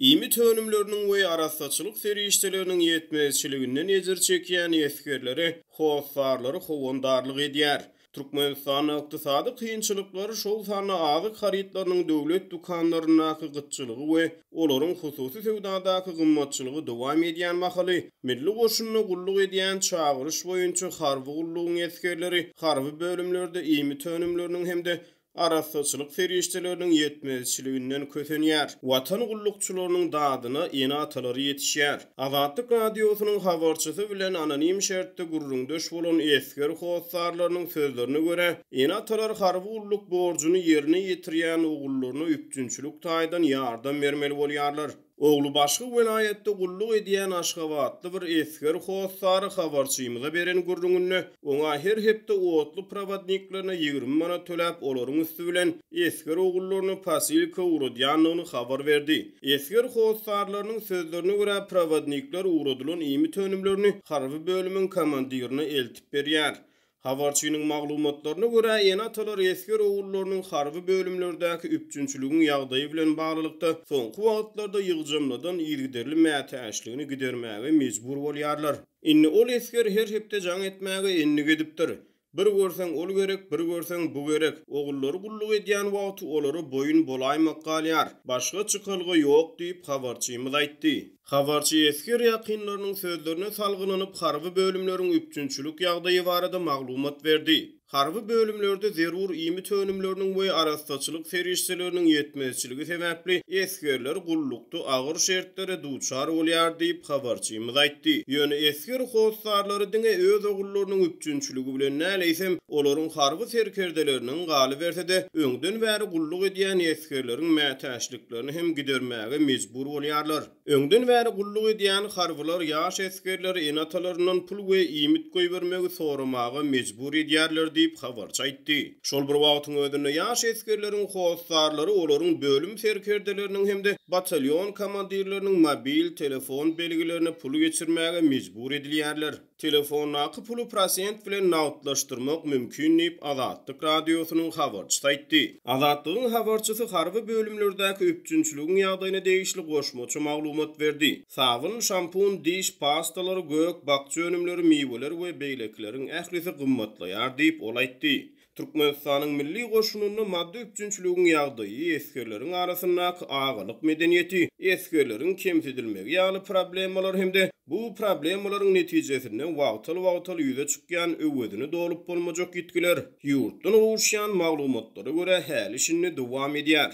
Iýmit önümleriniň we arassaçylyk serişdeleriniň ýetmezçiliginden ejir çekýän esgerlere hossarlary howandarlyk edýär. Türkmenistanda ykdysady kynçylyklar, şol sanda azyk harytlarynyň döwlet dükanlaryndaky gytçylygy we olaryň hususy söwdadaky gymmatçylygy dowam edýän mahaly, Milli goşunda gulluk edýän çagyryş boýunça harby gullugyň esgerleri harby bölümlerde iýmit önümleriniň hem-de arassaçylyk serişdeleriniň ýetmezçiliginden kösenýär. Watan gullukçylarynyň dadyna ene-atalary ýetişýär. Azatlyk Radiosynyň habarçysy bilen anonim şertde gürrüňdeş bolan esger hossarlarynyň sözlerine görä, ene-atalar harby gulluk borjuny ýerine ýetirýän ogullaryna üpjünçilik taýdan ýardam bermeli bolýarlar. Ogly başga welaýatda gulluk edýän aşgabatly bir esger hossary habarçymyza beren gürrüňinde, oňa her hepde otly prowodniklerine 20 manat töläp, olaryň üsti bilen esger ogullaryny posilka ugradýandygyny habar berdi. Esger hossarlarynyň sözlerine görä, prowodnikler ugradylan iýmit önümlerini harby bölümiň komandirine eltip berýär. Habarçynyň maglumatlaryna görä, ene-atalar esger ogullarynyň harby bölümlerdäki üpjünçiligiň ýagdaýy bilen baglylykda, soňky wagtlarda ýygjamladan yzygiderli mätäçligini gidermäge mejbur bolýarlar. Indi ol esger her hepde jaň etmäge endik edipdir. Bir görseň ol gerek, bir görseň bu gerek. Ogullary gulluk edýän wagty olara boýun bolaýmak galýar. Başga çykalga ýok diýip, habarçymyz aýtdy. Habarçy esger ýakynlarynyň sözlerine salgylanyp, harby bölümleriň üpjünçilik ýagdaýy barada maglumat berdi. Harby bölümlerde zerur iýmit önümleriniň we arassaçylyk serişdeleriniň ýetmezçiligi sebäpli esgerler gullukda agyr şertlere duçar bolýar diýip, habarçymyz aýtdy. Ýöne esger hossarlary diňe öz ogullarynyň üpjünçiligi bilen däl, eýsem, olaryň harby serkerdeleriniň, galyberse-de, öňden bäri gulluk edýän esgerleriň mätäçliklerini hem gidermäge mejbur bolýarlar. Öňden bäri gulluk edýän harbylar ýaş esgerleri ene-atalaryndan pul we iýmit goýbermegi soramaga mejbur edýärler diýip, habarçy aýtdy. Şol bir wagtyň özünde, ýaş esgerleriň hossarlary olaryň bölüm serkerdeleriniň hem-de batalýon komandirleriniň mobil telefon belgilerine pul geçirmäge mejbur edilýärler. Telefondaky puly prosent bilen nagtlaşdyrmak mümkin diýip, Azatlyk Radiosynyň habarçysy aýtdy. Azatlygyň habarçysy harby bölümlerdäki üpjünçiligiň ýagdaýyna degişli goşmaça maglumat berdi. Sabyn, şampun, diş pastalary, gök, bakja önümleri, miweler we beýlekileriň ählisi gymmatlaýar diýip, ol aýtdy. Türkmenistanyň Milli goşunynda maddy üpjünçiligiň ýagdaýy, esgerleriň arasyndaky agalyk medeniýeti, esgerleriň kemsidilmegi ýaly problemalar hem-de bu problemalaryň netijesinde wagtal-wagtal ýüze çykýan öwezini dolup bolmajak ýitgiler, ýurtdan gowuşýan maglumatlara görä, häli-şindi dowam edýär.